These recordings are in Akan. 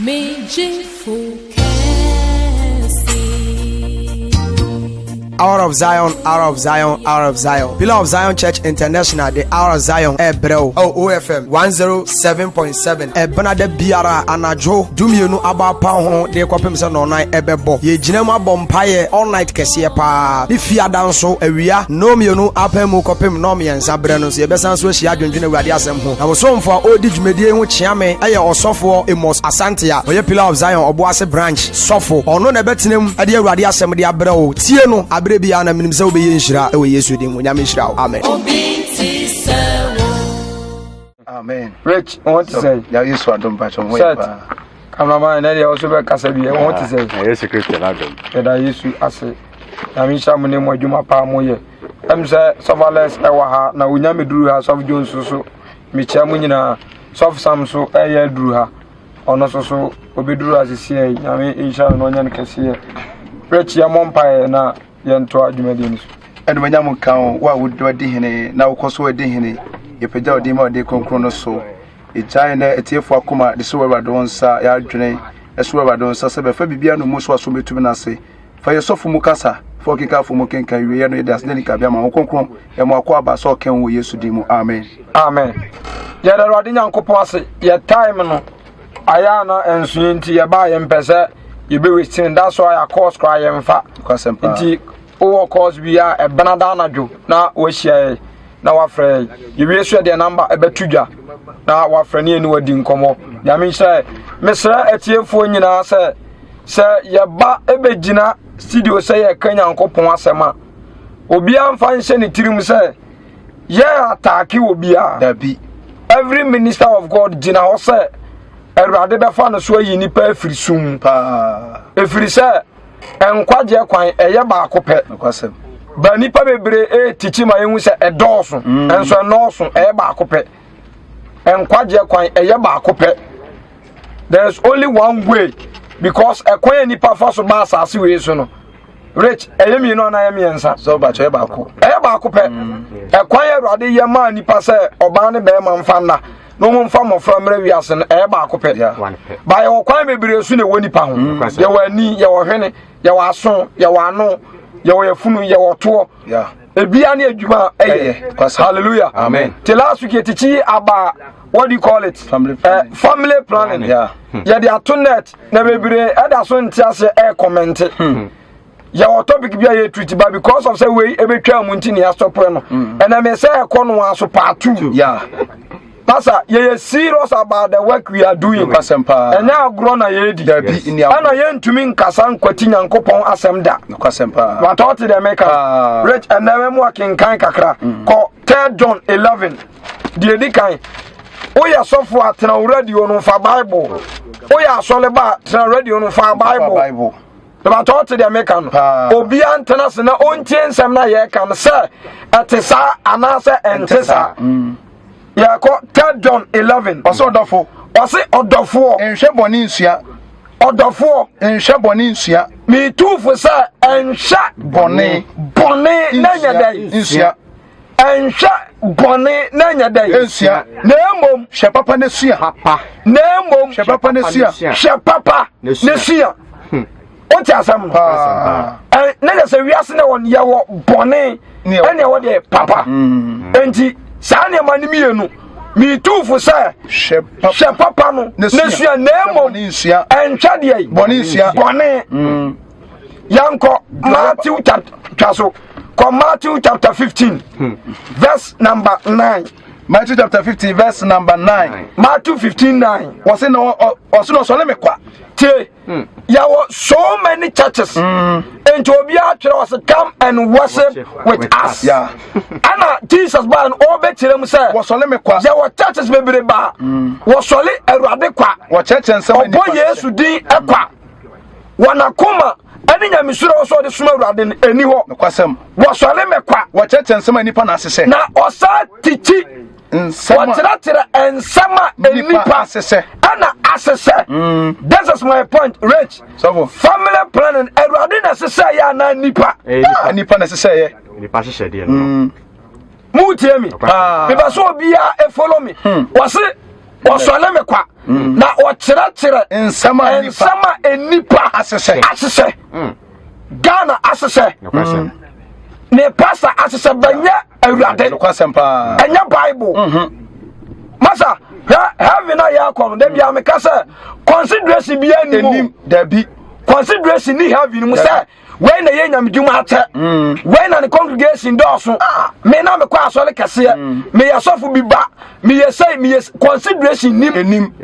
Me gyefo kɛse. Hour of Zion, Hour of Zion, Hour of Zion. Pillar of Zion Church International, the Hour of Zion, ɛbrɛ wo. Oh, OFM 107.7. Ɛbena da biara anadwo 12 aba apa ho de kɔpem sɛ nɔnan ɛbɛbɔ. Yɛgyina mu abɔ mpaeɛ all night kɛseɛ paa. Ne fiada nso awia 2 apɛ mu kɔpem 3 berɛ no nso yɛbɛsan so ahyia adwendwene Awurade asɛm ho. Na bosomfo a ɔredi dwumadie ho kyea me ɛyɛ ɔsɔfoɔ Amos Asante a ɔyɛ Pillar of Zion Ɔboase branch sɔfo. Ɔno na ɛbɛtena mu ɛde Awurade asɛm de abrɛ wo. Tie no aberɛ biara na menim sɛ wobɛyɛ nhyira ɛwɔ Yesu din mu. Nyame nhyira wo. Amen. Obi nte sɛ wo. Amen. Rich, wɔn ti sɛ. Ya Yesu adom pa kyɛw ho yɛ Set. paa. Cameraman, ɛnɛ deɛ ɔso bɛkasa bi, wɔn ti sɛ. Na Yesu Kristo n'adom. Yɛda Yesu ase. Nyame nhyira mo ne mo adwuma paa mo yɛ. Ɛm sɛ Sɔfo Alex ɛwɔ ha na onya me duru ha, Sɔfo Jones so mekyia mo nyinaa. Sɔfo Sam so ɛyɛ aduru ha. Ɔno nso so obɛduru ha sisi yi. Nyame nhyira no na ɔnyɛ no kɛseɛ. Rich, yɛmmɔ mpaeɛ na yɛntoa dwumadie no so. Ɛnumanyam nka wo, wo a wodi hene na wokɔ so adi hene. Yɛpagya wo din ma ɔde kronkron no so. Yɛgyae nɛ atiefoɔ akoma de so wɔ Awurade wo nsa, yɛadwene ɛso wɔ Awurade wo nsa sɛ bɛfa biribiara no mu so aso bɛtumi no ase. Fa yɛ sɔfo mu kasa, fa ɔkekafo mu kenkan wieɛ no yɛde aseda nika bi ama wo kronkron. Yɛma akɔ aba sɛ ɔka wo wɔ Yesu din mu. Amen. Amen. Yɛda Awurade Nyankopɔn ase. Yɛ time no ayɛ ana nsoɛ nti yɛbaa yɛmpɛ sɛ yɛbɛwɛsi no. That's why yɛ course koraa yɛmfa. Kwasɛm paa. Nti wowɔ course bi a ɛbena da anadwo na wahyia yɛ na wafrɛ yɛ. Yɛwie so yɛdeɛ number ɛbɛto dwa na wafrɛ ne yɛne wadi nkɔmmɔ. Nyame nhyira yɛ. Mesrɛ atiefoɔ nyinaa sɛ yɛba ɛbɛgyina studio sɛ yɛka Nyankopɔn asɛm a, obiara mfa nhyɛ ne tirim sɛ yɛ attack obiara. Dabi. Every minister of God gyina hɔ sɛ Awurade bɛfa no so ayi nipa afiri sum mu. Paa. Ɛfiri sɛ nkwagyeɛ kwan ɛyɛ baako pɛ. Nokwasɛm. Ba nipa bebree ɛretikyi ma yɛhu sɛ ɛdɔɔso. Nso ɛnɔɔso, ɛyɛ baako pɛ. Nkwagyeɛ kwan ɛyɛ baako pɛ. There is only one way because ɛkwan a nipa fa so ba asase wei so no. Rich, ɛyɛ mmienu anaa ɛyɛ mmiɛnsa? Sɛ ɔba kyɛ baako. Ɛyɛ baako pɛ. Ɛkwan a Awurade yɛ maa nipa sɛ ɔbaa ne bɛrima mfa nna na wɔn mfa mmɔfra mmerɛ wiase no ɛyɛ baako pɛ. One pɛ. Ba yɛwɔ kwan bebree so na ɛwɔ nipa ho. Yɛwɔ ani, yɛwɔ hwene, yɛwɔ aso, yɛwɔ ano, yɛwɔ yɛfunu, yɛwɔ toɔ. Yeah. Ebia ne adwuma a ɛyɛ. Ɛyɛ. Kwasɛm. Hallelujah. Amen. Till last week yɛtikyi aba what do you call it? Family planning. Family planning. Yeah. Yɛde ato net na bebree ɛda so nte aseɛ ɛɛ comment. Yɛwɔ topic bi a yɛ treat but because of sɛ wei ebetwa mu nti ne yɛasɔpɛ no. Ɛnna mɛ sɛ ɛkɔ no aso part 2. Yeah. Pastor, yɛyɛ serious about the work we are doing. Nokwasɛm paa. Ɛnyɛ agorɔ na yɛredi. Dabi nni agorɔ. Ɛna yɛntumi nkasa nkwati Nyankopɔn asɛm da. Nokwasɛm paa. Watɔ te dɛ meka. Paa. Rich, ɛnɛ mɛ mu akenkan kakra. Kɔ 3 John 11. Deɛ di kan. Woyɛ sɔfo a tena wo radio no fa Bible. Woyɛ asɔleba a tena radio no fa Bible. Bible. Batɔ te deɛ meka no. Paa. Obiara ntena se na ɔntie nsɛm na yɛreka no sɛ ɛte saa anaasɛ ɛnte saa. Yɛkɔ 3 John 11. Ɔsɛ ɔdɔfo. Ɔse ɔdɔfoɔ. Nhwɛ bɔne nsua. Ɔdɔfoɔ. Nhwɛ bɔne nsua. Metu fo sɛ ɛnhwɛ Bɔne. bɔne na nyɛ dɛn. Nsua. Ɛnhwɛ bɔne na nyɛ dɛn. Nsua. Na mmom. Hwɛ papa na sua. Papa. Na mmom. Hwɛ papa na sua. Hwɛ papa Na na sua. sua. Wote asɛm no? Paa. Ne yɛ sɛ wiase na wɔn yɛwɔ bɔne Ne yɛwɔ ɛne ɛwɔ deɛ papa. Enti saa nneɛma no mmienu metu fo sɛ Hwɛ papa. hwɛ papa no Na na sua. sua na Hwɛ mmom bɔne nsua. ɛnhwɛ deɛ yi. Bɔne nsua. Bɔne. Yɛnkɔ Matthew chapter twa so kɔ Matthew chapter 15 verse number 9. Matthew chapter 15 verse number 9. Matthew 15 9. Wɔse na ɔse na ɔsɔre me kwa. Tie, yɛwɔ so many churches. Nti obiara twerɛ ɔse come and worship with us. Yeah. Ɛna Jesus baa no ɔbɛkyerɛ mu sɛ Wɔsɔre me kwa. yɛwɔ churches bebree baa wɔsɔre Awurade kwa. Wɔkyerɛkyerɛ nsɛm a Ɔbɔ nnipa Yesu din ɛkwa. Wɔn akoma ɛne nyamesuro a wɔsɔ de soma Awurade no ɛni hɔ. Nokwasɛm. Wɔsɔre me kwa. Wɔkyerɛkyerɛ nsɛm a nnipa na ahyehyɛ. Na ɔsan tikyi Nsɛm a wɔkyerɛkyerɛ nsɛm a Nnipa nnipa ahyehyɛ. ɛna ahyehyɛ. This is my point, Rich. Sɔfo. Family planning, Awurade na ɛhyehyɛ yɛ anaa nipa? Ɛyɛ Ah, nipa. nnipa na ɛhyehyɛ yɛ. Nipa hyehyɛ deɛ no. Mu tie mi. Paa. Mepɛ sɛ obiara e follow me. Wɔse Wɔsɔle me kwa. Na wɔkyerɛkyerɛ Nsɛm a nnipa nsɛm a nnipa ahyehyɛ. Ahyehyɛ. Ghana ahyehyɛ. Nokwasɛm. Ne pastor ahyehyɛ bɛnyɛ Awurade. Nokwasɛm paa. Ɛnyɛ Bible. Masa, hwɛ heaven a yɛakɔ no, da bia meka sɛ consideration biara nnim o. Enim dabi. Consideration ni heaven mu sɛ wei na yɛ nyamedwuma akyɛ, wei na ne congregation dɔɔso, me na mekɔ asɔre kɛseɛ, meyɛ sɔfo bi ba, meyɛ sɛi, meyɛ consideration nim. Enim.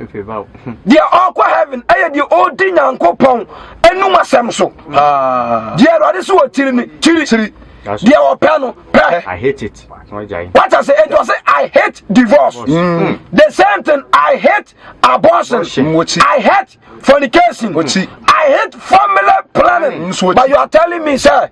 Deɛ ɔkɔ heaven ɛyɛ deɛ ɔdi Nyankopɔn enum asɛm so. Paa. Deɛ Awurade so wɔ kyiri ne kyiri. Kyiri. Deɛ ɔpɛ no pɛ. I hate it. What I say, it was say I hate divorce. The same thing, I hate abortion. Abortion. I hate fornication. Ochi. I hate family planning. Nso But you are telling me, sir,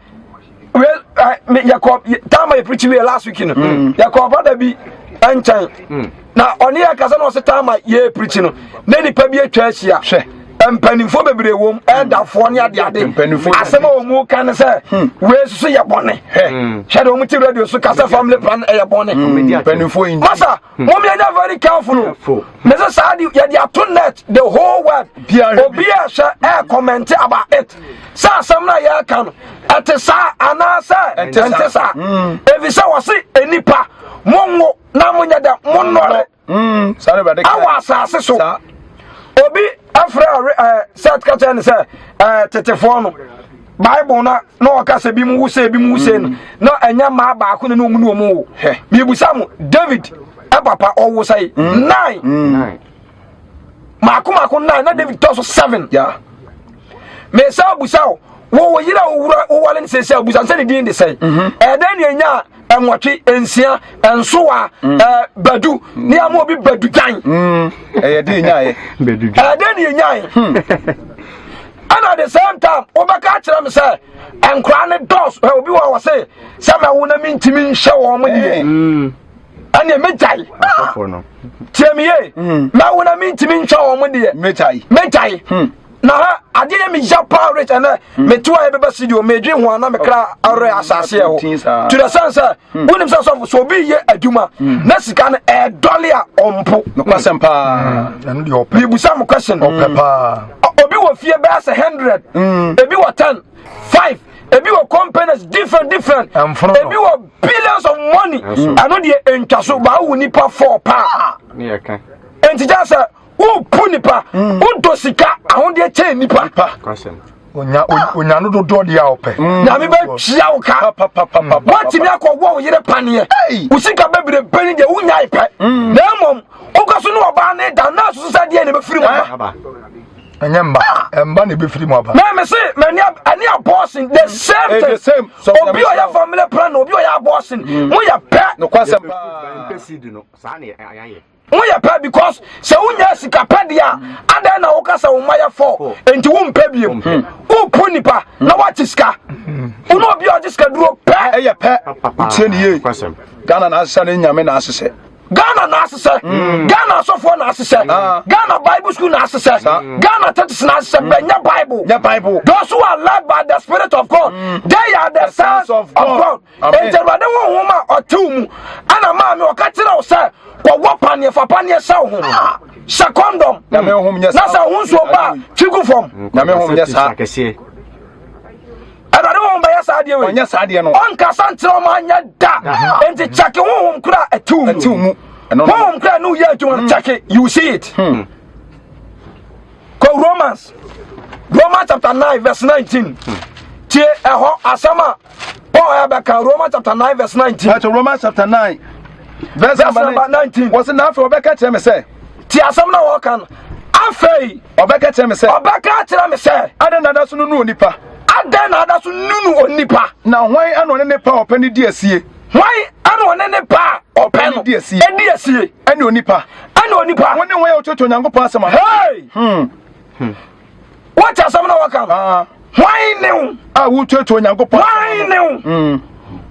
well, me, you call, time I preach we last week, you know. You call brother bi enchen. Na oni ya kasa na ɔse time ye preach no. Na nipa bi atwa ahyia. Hwɛ. Mpanimfoɔ bebree wom, ɛdafoɔ ne adeade. Mpanimfoɔ. Asɛm a wɔn ka ne sɛ, wei soso yɛ bɔne. Hwɛ. Hwɛ de wɔn ti radio so kasa family plan ɛyɛ bɔne. Mpanimfoɔ yi. Masa, mo mi anya very careful o. Careful. Mese saa de yɛde ato net the whole world. Biara bi. Obi a hwɛ ɛ comment about it. Sɛ asɛm na yɛreka no, ɛte saa anaasɛ Ɛnte ɛnte saa. Efi sɛ wɔse enipa mo nwo na mo nyɛ dɛ mo nnɔre Saa na Awurade ka. ɛwɔ asase so. Saa. Obi afrɛ ɛ sɛ kakyɛ ne sɛ ɛ tetefoɔ no Bible na na ɔka sɛ bi mu wo sɛ bi mu wo sɛ no na ɛnyɛ mmaa baako na ne ɔmu ne ɔmu wo. Hwɛ. Mibusa mo David ɛ papa ɔwo sɛ 9 9. Maako maako 9 na David tɔ so 7. Ya. Mesa abusa wo wo wo yere a wowura wowale no sɛsɛ abusa sɛ ne din de sɛn. Ɛdɛn ne ɛnya 8, 6, nsowa badu ne ama obi badu dwan. Ɛyɛ den nyaayɛ. Badu dwan. Ɛdɛn ne ɛnyae. Ɛna at the same time wobɛka akyerɛ me sɛ nkora ne dɔs obi wɔ wɔ se sɛ mɛwo na mentumi nhyɛ wɔn mo deɛ. Ɛne megyae. Asɔfoɔ no. Tie me ye. Mɛwo na mentumi nhyɛ wɔn mo deɛ. Megyae. Megyae. Na ha adeɛ yɛ meya paa rich ɛnɛ meto a yɛbɛba studio medwe ho a na mekra awerɛ asase ɛhɔ to the sense sɛ wonim sɛ sɔfo sɛ obi yɛ adwuma na sika no ɛdɔle a ɔmpo. Nokwasɛm paa. Ɛno deɛ ɔpɛ. Mebusa mo question. Ɔpɛ paa. Obi wɔ fie bɛyɛ sɛ 100, ebi wɔ 10, 5, ebi wɔ companies different different, Ɛmfono no. ebi wɔ billions of money. Ɛno deɛ ɛntwa so baa wo nipa 4 paa. Ne yɛ ka. Enti gya sɛ wopu nipa, wodɔ sika ahodeɛ kyɛn nipa. Kwasɛm. Onya onya no dodoɔ deɛ a ɔpɛ. Nyame bɛtua wo ka. Papapapapa. Woatumi akɔwɔ wo yere paneɛ. Wo sika bebrebe ne deɛ wonyae pɛ. Na mmom wokɔ so ne ɔbaa ne da na asusu sɛ deɛ ne bɛfiri mu aba. Aba. Ɛnyɛ mba. Ɛmba na ebɛfiri mu aba. Na me se m'ani ani abortion the same Eh, thing. the same. So, Obi a ɔyɛ family plan obi a ɔyɛ abortion. Moyɛ pɛ. Nokwasɛm paa. Mpɛ seed no. Saa ne ayɛ. Moyɛ pɛ because sɛ wonya sika pɛ deɛ a adɛn na woka sɛ wo mma yɛ fɔ enti wompɛ biom. Wopu nipa na woakye sika. Wo ne obi a ɔgye sika duro pɛ. Ɛyɛ pɛ. Wotie ne yie. Kwasɛm. Ghana na ahyehyɛ ne Nyame na ahyehyɛ. Ghana na ahyehyɛ. Ghana asɔfoɔ na ahyehyɛ. Ghana Bible school na ahyehyɛ. Ghana churches na ahyehyɛ. Bɛ nyɛ Bible. Nyɛ Bible. Those who are led by the Spirit of God, they are the sons of God. Amen. Enti Awurade honhom a ɔte wo mu ɛna maame ɔka kyerɛ wo sɛ kɔwɔ paneɛ fa paneɛ hyɛ wo ho hyɛ kɔndɔm Nyame honhom nyɛ na saa. sɛ wo nsuo ba a twi gu fam. Nyame honhom nyɛ saa. Akɛseɛ. Awurade honhom bɛyɛ saa adeɛ wei. Ɔnyɛ saa adeɛ no. Ɔnkasa nkyerɛ ɔma anyɛ da. Enti kyɛke honhom kora a ɛte wo mu. Ɛte wo mu. Ɛno no. Honhom kora ne woyɛ adwuma no kyɛke you see it. Kɔ Romans chapter 9 verse 19. Tie ɛhɔ asɛm a Paul ɛbɛka Romans chapter 9 verse 19. Ɛto Romans chapter 9 verse number 19. Wɔsi na afei ɔbɛka kyerɛ me sɛ. Tie asɛm na wɔka no. Afei. Ɔbɛka kyerɛ me sɛ. Ɔbɛka kyerɛ me sɛ. Adɛn na ada so nunu onipa? Adɛn na ada so nunu onipa? Na hwan ana ɔne ne pa a ɔpɛ no di asie? Hwan ana ɔne ne pa a ɔpɛ no di asie? Edi asie. Ɛne onipa. Ɛne onipa. Wɔne hwan a wɔtoto Onyankopɔn asɛm ano? Hey! Wɔte asɛm na wɔka no. Hwan ne wo? A wototo Onyankopɔn. Hwan ne wo?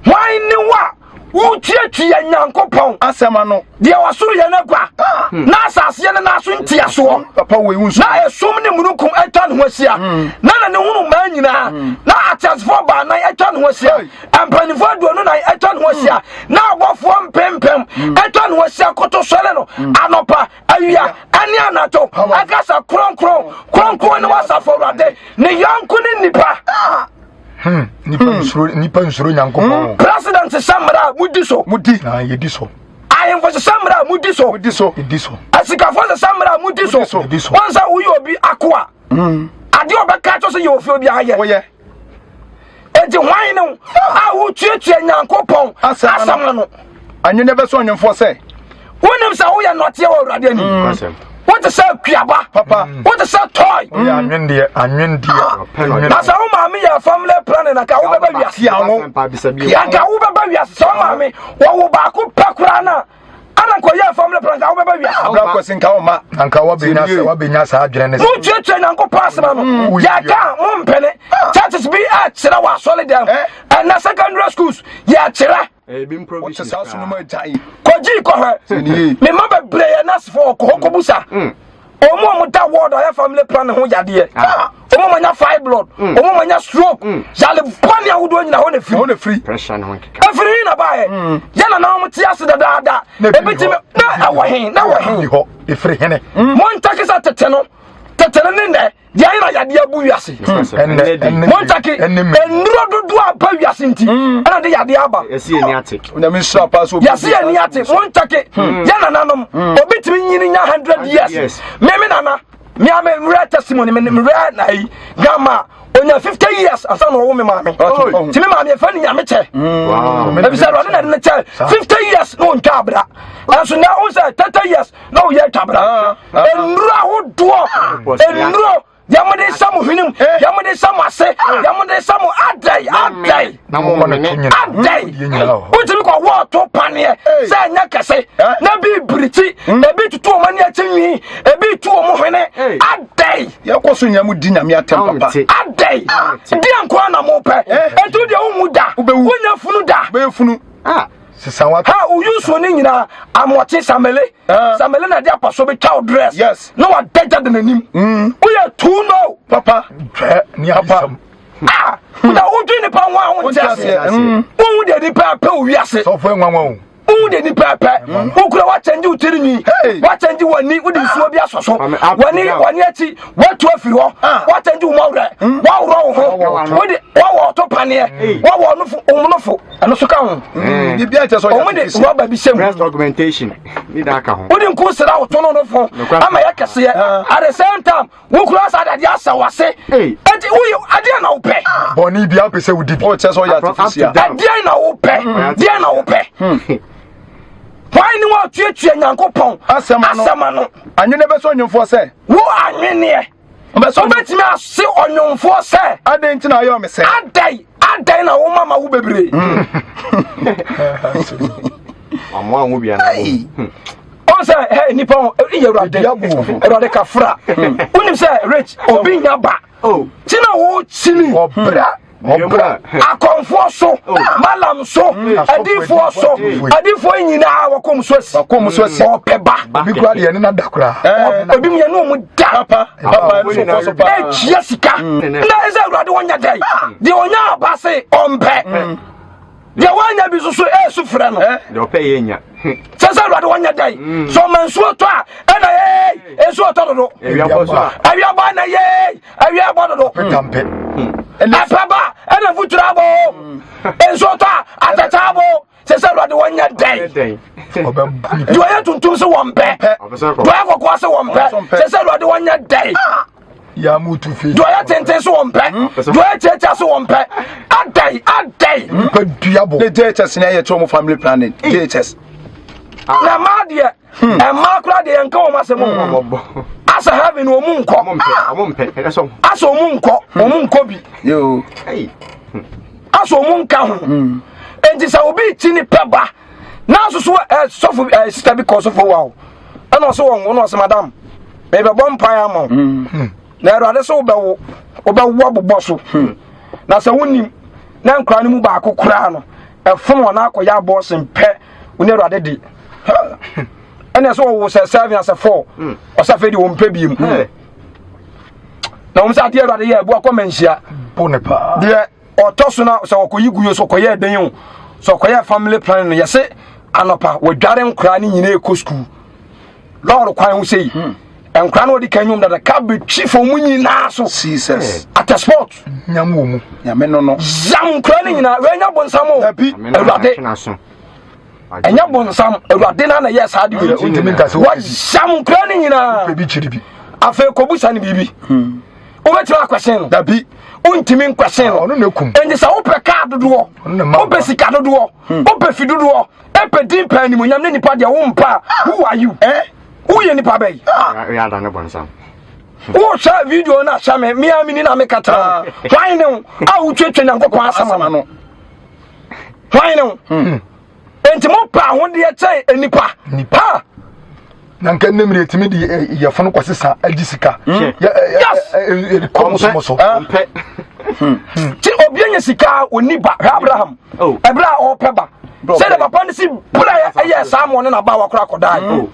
Hwan ne wo a Wotuatua Nyankopɔn asɛm ano. Deɛ ɔsoro yɛ n'agua, Ah. na asase yɛ ne nan so ntiasoɔ. Papa wei wo nsu. Na esum ne mununkum atwa ne ho ahyia, Hmm. na na ne hunu mmaa nyinaa, na ateasefoɔ baanan atwa ne ho ahyia, mpanimfoɔ 24 atwa ne ho ahyia, Hmm. na abɔfoɔ mpempem atwa ne ho ahyia koto sɔre no anɔpa, awia, ɛne anadwo, ɛka sɛ kronkron, kronkron ne w'asafo Awurade, ne yɔnko ne nnipa. Ah. Nipa nsuro nipa nsuro Nyankopɔn. President hyehyɛ mmara a mudi so. Mudi. Na yɛdi so. Ahemfo hyehyɛ mmara a mudi so. Mudi so. Yɛdi so. Asikafo hyehyɛ mmara a mudi so. Yɛdi so. Wɔn sɛ woyɛ obi akoa. Adeɛ ɔbɛka kyerɛ sɛ yɛ ofie obi ayɛ. Woyɛ. Enti hwan ne wo a wotuatua Nyankopɔn asɛm ano? Anwene bɛsɔ ɔnwemfoɔ sɛ. Wonim sɛ woyɛ nnɔteɛ wɔ Awurade anim. Wote sɛ akuaba. Papa. Wote sɛ toy. Woyɛ anwendeɛ anwendeɛ. Na sɛ wo maame yɛ family planning anka wobɛba wiase. Anka wobɛba wiase sɛ wo maame wɔwo baako pɛ koraa no a ana nkɔyɛ family planning anka wobɛba wiase. Abra kwasi nka wo ma. Anka wabɛnya sɛ wabɛnya saa adwene ne sɛ. Motuatua Nyankopɔn asɛm ano. Yɛka a mompene. Churches bi akyerɛ wɔ asɔre dɛm. Ɛnɛ secondary schools yɛkyerɛ. Wote saa so no ma agyae. Kɔgye kɔhwɛ. Me mma bebree yɛ nursefoɔ ɔkɔ hɔ kɔbusa. Wɔn a wɔda ward a yɛ family plan ho yadeɛ. Wɔn a wɔanya fibroid. Wɔn a wɔanya stroke. Yale bɔne ahodoɔ nyina hɔ na firi. Hɔ na firi. Ɛfiri he na baeɛ. Yɛ nana wɔn te ase dadaada. Ebi ti na ɛwɔ he na ɛwɔ he. Hɔ efiri hene. Montake sɛ tete no tete no ne nnɛ deɛ ayɛ na yadeɛ abu wiase. Montake nnuro dodoɔ a aba wiase nti ɛna de yadeɛ aba. Yɛsi yɛ ni ate. Onyame nhyira paa so. Yɛsi yɛ ni ate montake yɛ nananom obi tumi nyini nya 100 years. Meme nana me a me rare testimony me me rare na yi grandma onya 50 years ansa na ɔwo me maame. Ti me maame yɛfrɛ no Nyame kyɛ. Ebisɛ Awurade na de ne kyɛ 50 years na ɔntwa abra. Ɛnso na wo sɛ 30 years na woyɛ atwa abra. Nnuro ahodoɔ nnuro deɛ mode hyɛ mo hwenem deɛ mode hyɛ mo ase deɛ mode hyɛ mo adɛn adɛn adɛn wotumi kɔ wɔɔto paneɛ sɛ ɛnyɛ kɛse na bi birikyi ebi tutu wɔn ani akyi nwi ebi tu wɔn hwene adɛn Yɛkɔ so nyina mu di Nyame atɛm papa. Adɛn deɛ nkoa na mopɛ ɛnti deɛ wonwu da wonya funu da Wobɛyɛ funu. Sisan wa. Ha oyi nsuo ne nyinaa amoɔkye samele samele na ɛde apaso bi twa wo dress. Yes. Na wadagya de n'anim. Woyɛ too no. Papa. Dwɛ ne asɛm. Ah! Na wodwi nipa ho a wonte aseɛ. Wohu deɛ nipa pɛ wɔ wiase. Sɔfo enwanwa o. Wohu deɛ nipa pɛ. Wokura woakyɛngye wo tiri nwi. Woakyɛngye w'ani wode nsuo bi asɔ so. W'ani w'ani akyi woatu afiri hɔ. Woakyɛngye wo mɔwerɛ. Woaworɔ wo ho. Wode woawɔ ɔto paneɛ. Woawɔ ɔnofo ɔmonofo. Ɛno so ka ho. Biribiara kyerɛ sɛ ɔyɛ Wɔn de rɔba bi hyɛ mu. Breast augmentation ne da aka ho. Wode nku sra wo to no nofo ama yɛ kɛseɛ. At the same time wokura saa de adeɛ asɛ w'ase. Enti woyɛ adeɛ na wopɛ. Bɔnne bi apɛ sɛ wodi bi. Ɔkyerɛ sɛ ɔyɛ artificial. Ɛdeɛn na wopɛ? Deɛn na wopɛ? Hwan ne wɔatuatua Nyankopɔn Asɛm ano. asɛm ano? Anwene bɛsɔ ɔnwomfoɔ sɛ. Wo anweneɛ. Wobɛtumi ase ɔnwomfoɔ sɛ. Adɛn nti na ayɛ me sɛ? Adɛn adɛn na woma ma wo bebree? Amoa ho bia na. Ɔn sɛ ɛ nipa ho yɛ awurade awurade kafra. Wonim sɛ rich obi nya ba. Ti na wo kyini. Ɔbra. Ɔbra. Akɔnfoɔ so, malam so, adiifoɔ so, adiifoɔ nyinaa wɔkɔ mu so asi. Wɔkɔ mu so asi. Ɔpɛ ba. Obi kura deɛ ne na da kura. Obi mu yɛ ne ɔmo da. Papa. Papa ɛno so kɔ so paa. Etua sika. Na ɛsɛ awurade wɔnya dɛn? Deɛ ɔnya aba se ɔmpɛ. Deɛ wɔanya bi soso ɛɛsu frɛ no. Deɛ ɔpɛ yɛ nya. Sɛ sɛ awurade wɔnya dɛn? Sɛ ɔma nsuo tɔ a ɛna yee nsuo tɔ dodo. Awia bɔ so a. Awia bɔ ɛna yee awia bɔ dodo. Petampe. Ɛpɛ ba ɛna futuro abɔ o. Nsuo tɔ a atɛkyɛ abɔ o. Sɛ sɛ awurade wɔnya dɛn? Ɔbɛbu Deɛ ɔyɛ tuntum sɛ wɔn pɛ. Deɛ ɔyɛ kɔkɔɔ sɛ wɔn pɛ. Sɛ sɛ awurade wɔnya dɛn? Yamutu fi. Deɛ ɔyɛ tenten so wɔn pɛ. Deɛ ɔyɛ tiatia so wɔn pɛ. Adɛn adɛn. Nipa dua bɔ. Ne JHS ne ayɛ kyerɛ ɔmo family planning. JHS. Na mmaa deɛ mmaa koraa deɛ yɛnka wɔn asɛm o. Asɛ heaven wɔn mu nkɔ. Asɛ wɔn mu nkɔ wɔn mu nkɔ bi. Yoo. Asɛ wɔn mu nka ho. Nti sɛ obi ti ne pɛ ba nanso so ɛ sɔfo ɛ sista bi kɔ sɔfo wa o ɛna ɔsɛ wɔn wɔn ɔsɛ madam mebɛbɔ mpae ama wo na awurade sɛ wobɛwo wobɛwo abobɔ so na sɛ wonim na nkora no mu baako koraa no. Ɛfom wɔn akɔyɛ abɔɔsen pɛ wo ne awurade de. Ɛna sɛ wɔwo sɛ 7 asɛ 4. Ɔsɛ afei de wɔn mpɛ biem. Na wɔn sɛ adeɛ awurade yɛ ɛbu akɔ manhyia. Bo ne paa. Deɛ ɔtɔ so na sɛ ɔkɔyi gu yɛ sɛ ɔkɔyɛ ɛdɛn o sɛ ɔkɔyɛ family planning no yɛse anɔpa wɔdware nkoraa ne nyinaa ɛkɔ sukuu lɔɔre kwan ho sei nkora no wɔde ka nwom dada ka bɛtwi fam mu nyinaa so Jesus. at a spot Nyam wɔ mu. Nyame no no. yam nkora no nyinaa wɔanya bonsam o Dabi. Awurade. Ɛnyɛ bonsam awurade no na ɛyɛ saa de wei Wontumi nka sɛ wopɛ bi. wɔyam nkora no nyinaa Wopɛ bi kyiri bi. Afei kɔbusa no biribi wobɛtumi akwɛsen no Dabi. Wontumi nkwɛsen no. Ɔno na ekum. Enti sɛ wopɛ kaa dodoɔ, Ɔno na ɛma wopɛ nkwa. sika dodoɔ, wopɛ fi dodoɔ, ɛpɛ din pɛ animonyam ne nipa deɛ wompa a, who are you? Eh? Woyɛ nipa bɛyi? Wohwɛ video no ahyɛ me mea meni na meka kyerɛ wo. Hwan ne wo a wotwatwa Nyankopɔn asɛm ano? Hwan ne wo? Enti mopɛ ahodeɛ kyɛn nipa. Nipa. Ha! Na nka nnem deɛ ɛtumi de yɛfono kɔsesa agye sika. Yes. Kɔ mo so. Ɔmpɛ. Ti obi anya sika a ɔni ba. Hwɛ Abraham. Oh. Ɛberɛ a ɔrepɛ ba. Bro, Sɛdeɛ papa no si berɛ ɛyɛ saa ma ɔne n'abaawa koraa kɔdae.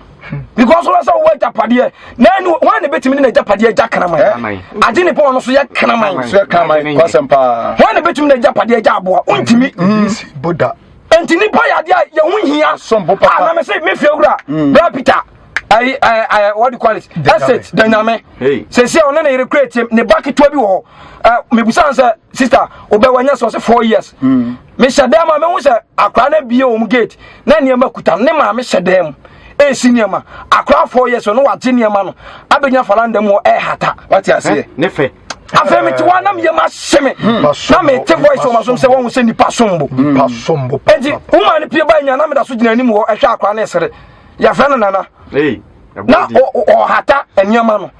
Because wɔn sɛ wɔwɔ agyapadeɛ na ɛni wɔn na ebetumi de n'agyapadeɛ agya kraman. Agye nipa wɔn nso yɛ kraman. So yɛ kraman kwasɛm paa. Wɔn na ebetumi de n'agyapadeɛ agya aboa. Wontumi. Nsi boda. Nti nipa yɛ adeɛ a yɛn ho hia. Sombo papa. Ah, na me se me fie wura. Bra Peter. Ayi ayi ayi what do you call it? Estate Danyame. Hey. Sɛsi a ɔne ne yere kura etie ne ba ketewa bi wɔ hɔ. Ɛ mebusa n sɛ sister obɛ wanya sɛ ɔsɛ 4 years. Mehyɛ dan mu a mehu sɛ akora no abie wɔn gate na nneɛma kuta no. Ne maame hyɛ dan mu esi nneɛma. Akora 4 years no wagye nneɛma no abɛnya falanda mu hɔ ɛɛhata. Wate aseɛ. Ne fɛ. Afei mete hɔ a na meyam ahye me. Na mete voice wɔ m'asom sɛ wɔhu sɛ nipa som bo. Nipa sombo. Enti womaa no pie ba nya na meda so gyina anim hɔ ɛhwɛ akora no ɛsere. Yɛfrɛ no Nana. Na ɔhata nneɛma no.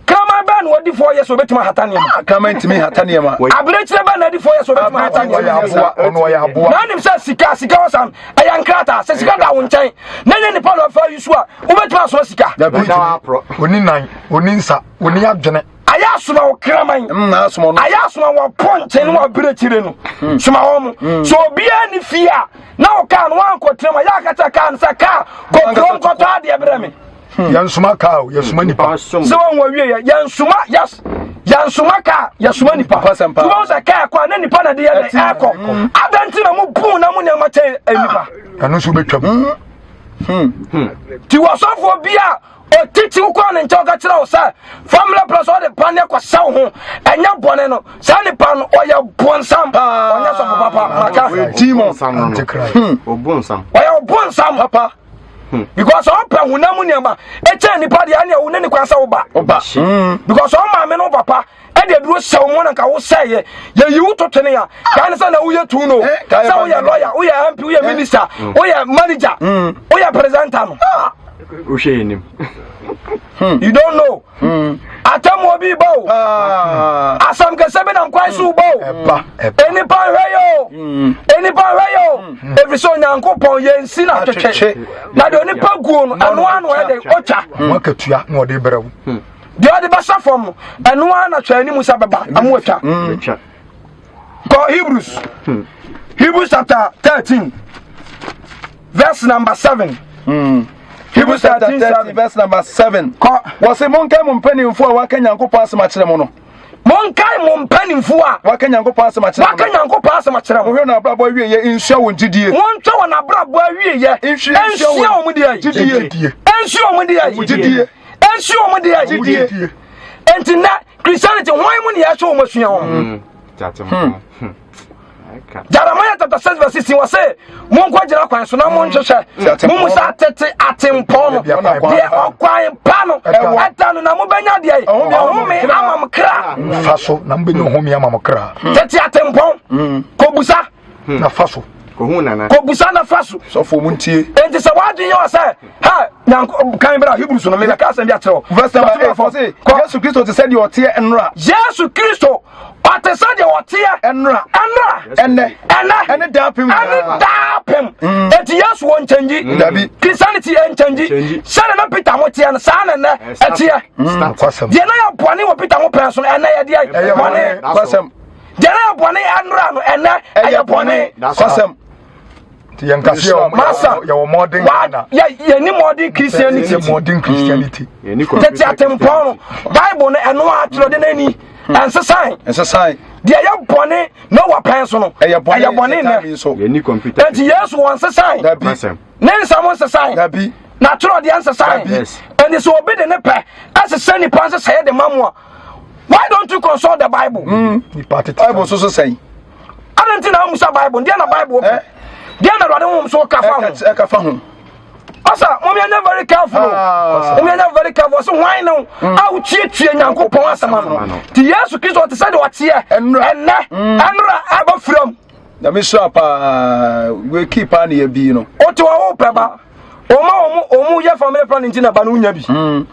Kraman bɛn na wadi 4 years obetumi ahata nneɛma? Kraman ntumi hata nneɛma. Abirekyire bɛn na adi 4 years obetumi ahata nneɛma? Ɔyɛ aboa, ɔno ɔyɛ aboa. Na anim sɛ sika wɔ san ɛyɛ nkrataa sɛ sika da wo nkyɛn na nyɛ nipa na ɔfa yi so a wobɛtumi asoma sika. Dabi oni nan, oni nsa, oni adwene. Ayɛ asoma wo kraman. Na asoma no. Ayɛ asoma wɔ pɔnkye ne wɔ abirekyire no. Soma wɔn mo. So obiara ni fie a na wo kaa no wankɔtena mu a yɛ akata kaa no sɛ kaa kɔ kurom kɔtɔ adeɛ brɛ me. Yɛnsoma kaa o, yɛsoma nipa. Sɛ wɔn wɔ wie yɛ yɛnsoma yes yɛnsoma kaa yɛsoma nipa. Tuma sɛ kaa kɔ a na nipa na de yɛ dɛ ɛkɔ. Adan ti na mo bun na mo nneɛma kyɛn nipa. Ɛno nso bɛtwam. Ti wɔ sɔfoɔ bi a otiti kɔ ne nkyɛn ɔka kyerɛ wo sɛ family plus ɔde paneɛ kɔhyɛ wo ho ɛnyɛ bɔne no saa nipa no ɔyɛ bonsam ɔnyɛ sɔfo papa maka Demon. Antichrist. Ɔyɛ bonsam papa because ɔpɛ honam mu nneɛma ɛkyɛn nipa deɛ ɛne ɛwo ne ne kwan sɛ woba Ɔba. Because ɔmaame no papa ɛde aduro hyɛ wo mu na nka wo sɛeɛ yɛyi wo to twene a kaa ne sɛ na woyɛ tu no Eh, kaa yɛ sɛ woyɛ ban- lawyer, woyɛ MP, woyɛ minister, woyɛ manager, woyɛ presenter no. Wohwɛ yɛ nim. You don't know. Atemmuo bi ba o. Ah. Asɛm kɛsɛ bi nam kwan so ba o. Ɛba, ɛba. Enipa nhwɛ yɛ o. Enipa nhwɛ yɛ o. Efiri sɛ Onyankopɔn yɛn si na twetwe. Na deɛ onipa guo no, ɛno ano ɛde ɔtwa. Ho akatua na ɔde brɛ wo. Deɛ ɔde bɛhyɛ fam no, ɛno ara na twɛ anim sɛ bɛba amu atwa. Bɛtwa. Kɔ Hebrews. Hebrews chapter 13 verse number 7. Hebrews chapter 13 verse number 7. Kɔ. Wɔse monkae mo mpanimfoɔ a wɔaka Nyankopɔn asɛm akyerɛ mo no. Monkae mo mpanimfoɔ a Wɔaka Nyankopɔn asɛm akyerɛ mo waka no. Nyankopɔn asɛm akyerɛ mo. Monhwɛ wɔn abrabɔ awieeɛ nsua wɔn gyidie. Monhwɛ wɔn abrabɔ awieeɛ Nsua nsua wɔn deɛ. Gyidie. Gyidie. Nsua wɔn deɛ. Gyidie. Nsua wɔn deɛ. Gyidie. Enti nnɛ Christianity hwan mu ne yɛhwɛ wɔn asua wɔn? Jeremiah chapter 6 verse 16 wɔ se monkɔ gyina kwan so na monhwehwɛ mummusa tete atempɔn no deɛ ɔkwan pa no ɛda no na mobɛnya deɛ ɔhome ama mo kra. Fa so na mobɛnya ɔhome ama mo kra. Tete atempɔn kɔbusa Na fa so. Kɔbusa na fa so. Sɔfo mu ntie. Enti sɛ woadwene yɛ wɔ sɛ ha nyanko kan bra Hebrews no mebɛka asɛm bi akyerɛ wo. Verse number 8 ɔse Yesu Kristo te sɛ deɛ ɔteɛ nnora. Yesu Kristo ɔte sɛ deɛ ɔteɛ Ɛnnora. ɛnnora Ɛnnɛ. ɛnɛ Ɛne daapem ɛne nyinaa. daapem. Enti Yesu wɔ nkyɛngyi. Dabi. Christianity nkyɛngyi. Nkyɛngyi. Sɛdeɛ na Peter ho teɛ no saa na ɛnɛ ɛteɛ. Nokwasɛm. Deɛ na yɛ bɔne wɔ Peter ho pɛn so no ɛnɛ yɛdeɛ Ɛyɛ bɔne. bɔne. Kwasɛm. Deɛ na yɛ bɔne ɛnora no ɛnɛ ɛyɛ bɔne. Kwasɛm. Nti yɛn kase yɛ Masa. yɛwɔ modern Ghana. Yɛni modern Christianity. Yɛ modern Christianity. Tete atempɔn no Bible no ɛno atwerɛde no ani ɛnsesan. Ɛnsesan. Deɛ ɛyɛ bɔne na wɔ pɛn so no ɛyɛ bɔne ɛyɛ bɔne nnɛ. Computer. Nti Yesu wɔn nsesan. Dabi. Ne nsɛm nsesan. Dabi. N'atwerɛdeɛ nsesan. Dabi. Ɛnti sɛ obi de ne pɛ ɛsesɛ nipa nsesɛeɛ de ma mu a, why don't you consult the Bible? Nipa tete. Bible so so sɛn. Adɛn nti na amusa Bible? Deɛ na Bible ka? Deɛ na Awurade honhom so ka fa ho? Ɛka fa ho. Ɔsa, mo yɛnyɛ very careful. Mo yɛnyɛ very careful. Ɔsɛ hwan no a wotietie Nyankopɔn asɛm ano. Nti Yesu Kristo ɔte sɛ deɛ ɔteɛ ɛnnɛ ɛnora ɛbɔ firam. Nyame sura paa weki paa ne yɛ bii no. Wote hɔ wopɛ ba. Ɔma ɔmo ɔmo yɛ family planning nti na ba no wonya bi.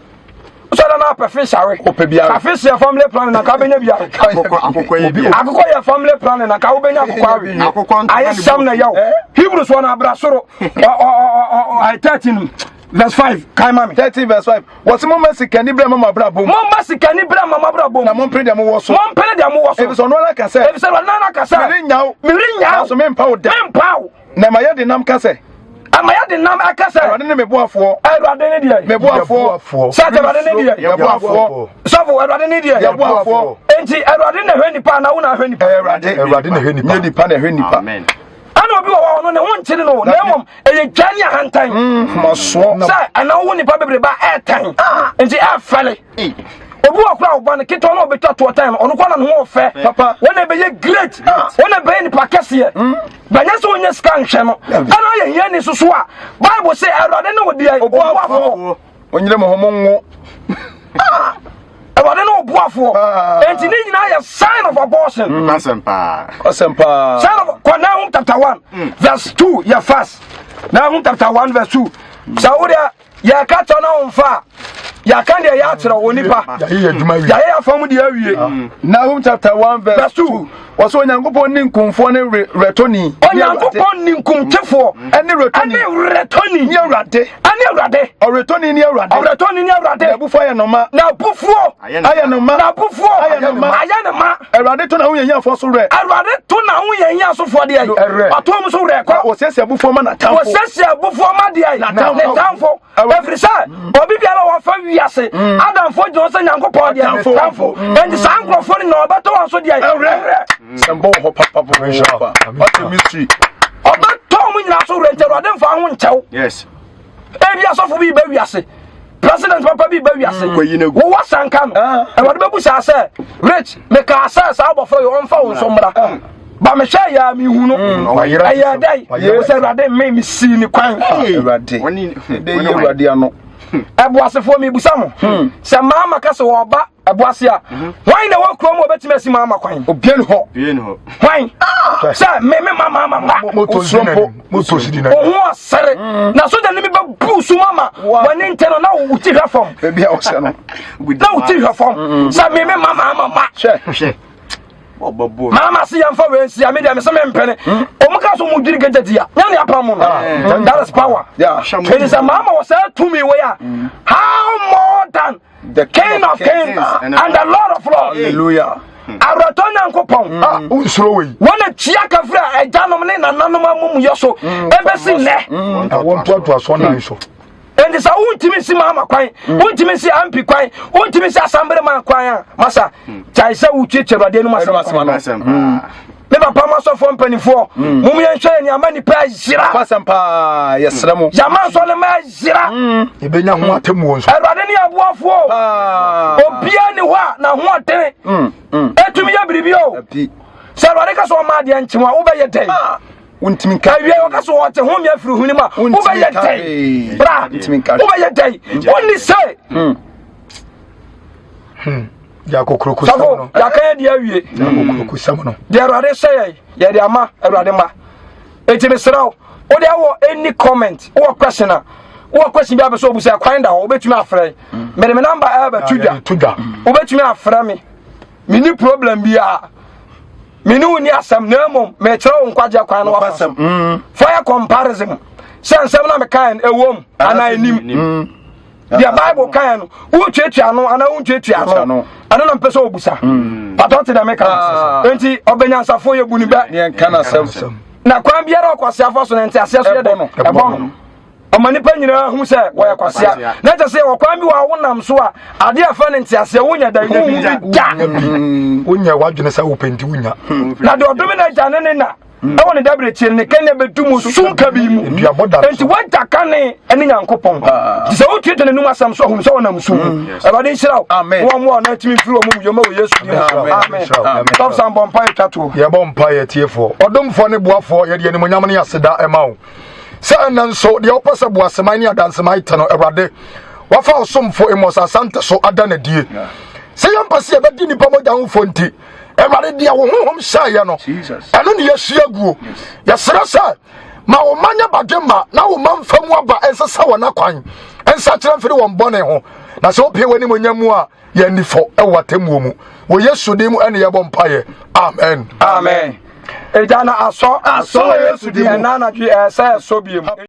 Sɔdɔ na apɛ fish awe. Wopɛ bi awe. Ka fish yɛ family planning na ka bɛnya bi awe. Akokɔ yɛ bi. Akokɔ yɛ family planning na ka wobɛnya akokɔ awe. Akokɔ ntoma Ayɛ ne sɛm na yɛw. Hebrews wɔ na abra soro. Ɔ ɔ ɔ ɔ 13 verse 5 kan ma me. 13 verse 5. Wɔsi mo ma sikani brɛ ma mo abra bom. Momma sikani brɛ ma mo abra bom. Na mo mpere deɛ mo wɔ so. Mompere deɛ mowɔ so. Efisɛ ɔno ara ka sɛ. Efisɛ ɔno ara ka sɛ. Mere nyaw. Mere nyaw. Nanso mempa wo da. Mempa wo. Na ɛma yɛde nam ka sɛ. Ɛma yɛde nam ɛka sɛ. Awurade ne me boafoɔ. Awurade ne deɛ. Me boafoɔ. Sɛ Awurade ne deɛ. Yɛ boafoɔ. Sɔfo Awurade ne deɛ. Yɛ boafoɔ. Enti Awurade na ɛhwɛ nipa anaa wo na ahwɛ nipa? Awurade. Awurade na ɛhwɛ nipa. Nyɛ nipa na ɛhwɛ nipa. Amen. Ɛna obi wɔ hɔ ɔno ne ho nkyere no na mmom ɛyɛ dwa ne ahantan. Masoɔ. Sɛ ɛna wo nipa bebrebe a ɛɛtan. Nti ɛɛfɛle. Obi wɔ kora ɔba no ketewa na ɔbɛtwa toɔ tan no ɔno kora na ne ho ɔfɛ. Papa. Wɔn na ɛbɛyɛ great. Wɔn na ɛbɛyɛ nipa kɛseɛ. Bɛnyɛ sɛ wɔnyɛ sika nhwɛ no. Ɛna ayɛ hia ni soso a Bible sɛ Awurade ne wo deɛ ɔboafoɔ. Onyere mo ho mo nwo. Awurade ne ɔboafoɔ. Enti ne nyinaa yɛ sign of abortion. Asɛm paa. Asɛm paa. Sign of kɔ Nahum chapter 1 verse 2 yɛ fast. Nahum chapter 1 verse 2. Sɛ wo deɛ yɛka kyerɛ na wo mfa a yɛaka deɛ yɛakyerɛ wo nipa. Yɛayɛ yɛ adwuma wie. Yɛayɛ yɛafa mu deɛ awie. Nahum chapter 1 verse Verse 2. 2. Wɔsɛ Onyankopɔn ne nkumfoɔ ne werɛtɔni. Onyankopɔn ne nkumtefoɔ Ɛne werɛtɔni. ɛne werɛtɔni Ne Awurade. ɛne Awurade. Ɔwerɛtɔni ne Awurade. Ɔwerɛtɔni ne Awurade. N'abufuo ayɛ no ma. N'abufuo. Ayɛ no ma. N'abufuo. Ayɛ no ma. Ayɛ no ma. Awurade to n'ahohiahiafoɔ so werɛ. Awurade to n'ahohiahiafoɔ deɛ. Ɛwerɛ. Ɔto wɔn so werɛ kɔ. Wɔsiesie abufuo ma n'atamfo. Wɔsiesie abufuo ma deɛ. N'atamfo. Ne tamfo. Ɛfiri sɛ obi biara wɔfa wiase adamfo gyina hɔ sɛ Nyankopɔn deɛ. Tamfo. Tamfo. Enti saa nkurɔfoɔ no nyinaa ɔbɛtɔ wɔn so deɛ. Ɛwerɛ. Sɛmbɔ wɔ hɔ papapapa. Ɔte mystery. Ɔbɛtɔ wɔn nyinaa so werɛ nti Awurade mfa ho nkyɛw. Yes. Ebi asɔfo bi ba wiase. President papa bi ba wiase. Kɔyi no agu. Wowɔ sanka no. Awurade bɛbu saa sɛ rich mekaa sɛ saa abɔfra yi ɔmfa wo nso mmra. Ba mehwɛ yɛ a mehu no. Wayera Ɛyɛ dɛn? Wayera. Wo sɛ Awurade me mesii ne kwan. Awurade. Wɔne De yi Awurade ano. Ɛboasefoɔ mebusa mo. Sɛ maama ka sɛ wɔba ɛboase a, hwan na ɛwɔ kurom a ɔbɛtumi asi maama kwan? Obia ni hɔ. Bie ni hɔ. Hwan? Sɛ me me ma maama ma. Moto si n'anim. Moto si n'anim. Ohun ɔsere. Na sogya ne mi bɛbu so mama wɔne ntɛ no na wo ti hwɛ fam. Ebi a ɔhyɛ no. Na wo ti hwɛ fam. Sɛ me me ma maama ma. Hwɛ. Hwɛ. Ɔbɛbɔ. Maama se yɛmfa wei nsi a me deɛ me se mempene. Ɔmo ka so mo dwiri gagya di a nyɛ ne apam mo no. That is power. Yeah. Ɛni sɛ maama wɔ saa tumi wei a how more than The King of kings and the Lord of lords. Hallelujah. Awurɛtɔ Nyankopɔn. Ah, wonsuro wei. Wɔn atua kafiri a agyanom ne nananom amumuyɛ so ɛbɛsi nnɛ. Ɛwɔ ntoatoasoɔ nan so. Enti sɛ wontumi nsi maama kwan, wontumi nsi ampi kwan, wontumi nsi asambere kwan a, masa, gyae sɛ wotuatua Awurade anom asɛm kwan. Asɛm paa. Me papa mo asɔfoɔ mpanimfoɔ, mom yɛnhwɛ yɛn ama nnipa ahyira. Fasɛm paa yɛsrɛ mo. Yɛama nsɔre ma ahyira. Yɛbɛnya ho atemmuo nso. Awurade ne aboafoɔ. Paa. Obiara ni hɔ a n'ahoɔden ɛtumi yɛ biribi o. Dabi. Sɛ Awurade ka sɛ ɔma adeɛ nkyem a wobɛyɛ dɛn? Wontumi nka. Awie wɔka sɛ ɔte home afiri hwene mu a Wontumi wobɛyɛ nka dɛn? hwee. Bra, Wontumi nka hwee. wobɛyɛ dɛn? Wonni sɛ Yɛ akokurokosɛm sɔfo no. yɛaka yɛ deɛ awie. Yɛ akokurokosɛm no. Deɛ Awurade hyɛ yɛn yɛde ama Awurade ma. Enti mesrɛ wo wode awɔ any comment wowɔ question a wowɔ question bi a bɛ sɛ obu sɛ kwan da hɔ wobɛtumi afrɛ mede me number ɛbɛto dwa Yɛde to dwa. wobɛtumi afrɛ me menni problem biara mene wo ni asɛm na mmom mekyerɛ wo nkwagyeɛ kwan no wafa so fa yɛ comparison sɛ nsɛm na mekae no ɛwom anaa ɛnim deɛ Bible kae no wotuatua ano anaa wontuatua ano ɛno na mpɛ sɛ wobusa patɔ te dɛ meka no enti ɔbɛnyansafoɔ yɛbu ne bɛ Ne yɛnka n'asɛm. Na kwan biara ɔkwasea fa so no, nteaseɛ so yɛ dɛn? Ɛbɔ no. Ɔma nnipa nyinaa hu sɛ wɔyɛ kwasea. Na kyerɛ sɛ wɔ kwan bi wɔ a wonam so a, adeɛ a ɛfɛ no nteaseɛ wonya da wohu bi da. Wonya w'adwene sɛ wopɛ nti wonya. Na deɛ ɔdome n'agya ne ne na ɛwɔ ne dabrɛkyie no ne kɛnɛ bɛdu mu sum kabii mu. Enti wagya kane ne Nyankopɔn. Nti sɛ wotuatua n'anum asɛm so ahunu sɛ wɔnam sum mu. Awurade nhyira wo. Wɔn mmoa ɔno atumi mfiri wɔn mu yɔma wɔ Yesu din mu. Amen. Stop san bɔ mpa yɛ twa toɔ. Yɛbɔ mpa yɛ tiefoɔ. Ɔdomfoɔ ne boafoɔ yɛde animonyam ne aseda ɛma wo. Sɛ ɛnɛ nso deɛ wopɛ sɛ boaseman ne adanseman te no Awurade wafa ɔsomfo Amos Asante so ada n'adie. Sɛ yɛmpɛ sɛ yɛbɛdi nnipa mogya ho fɔ nti Awurade deɛ wo honhom hyɛeɛ no ɛno ne yɛhyia guo. Yɛsrɛ sɛ ma wo mma nyɛ badwemma na wo mma mfa mu aba nsesa wɔn akwan nsakyerɛ mfiri wɔn bɔne ho na sɛ wopie w'animuonyam mu a yɛnni fɔ wɔ atemmuo mu wɔ Yesu din mu ɛne yɛbɔ mpaeɛ amen. Amen. Agya na asɔ asɔ Yesu din mu ɛna anadwo ɛsɛ ɛsɔ biem.